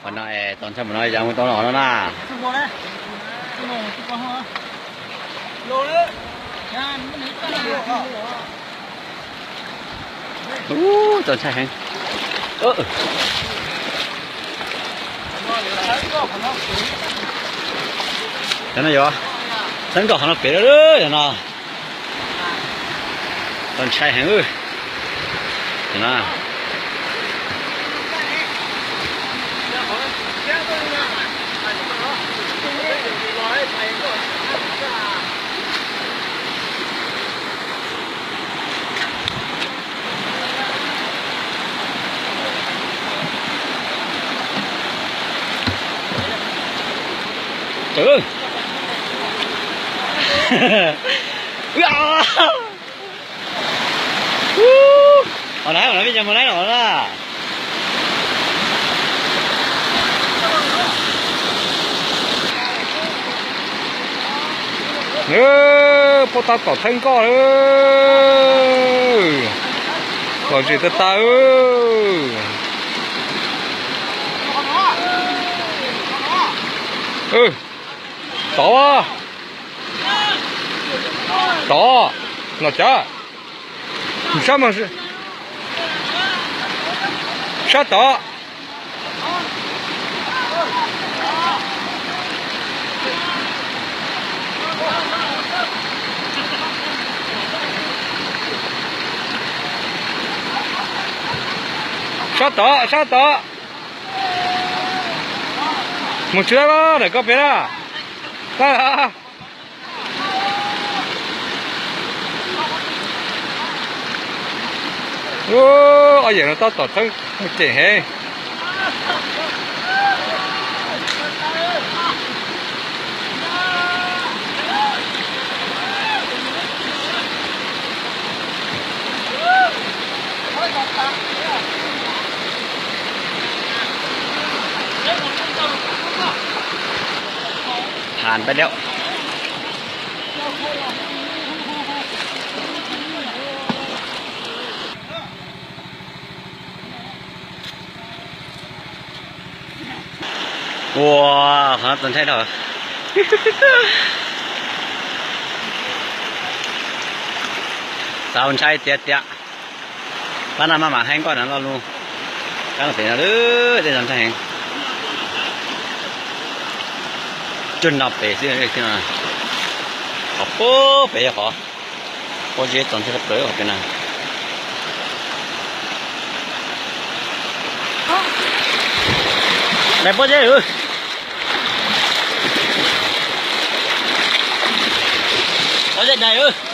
Qhov no es tau ntshai mus no yog mus tau no no na. Ub, tau ntshai heev. Cov no yog txhawb nkoj qhov no pem lawm yog no. Tau ntshai heev. Ua, na, na, vij mus na no na. Puab tab tom txhawb nkoj lawm. Lom zem tag tag. Tod, tod, los cav. Sab, sab tod. Sab tod, sab tod. Mus tsis tau lawm, ntawm koj pem na. Ub, ob yawm no tab tom txhawb mus cem heev. Than peb dab. Ua, qhov no txaus ntshai dhau. Txaus ntshai tiag tiag. Pab no maj mam heev, nkoj no lo lug. Kab no pem no, tej no ntshai heev. Cuag no pem xwb, qhov puag pem yog qhov pob zeb txaus ntshai tshaj plaws qhov pem na. Daim pob zeb, pob zeb daim.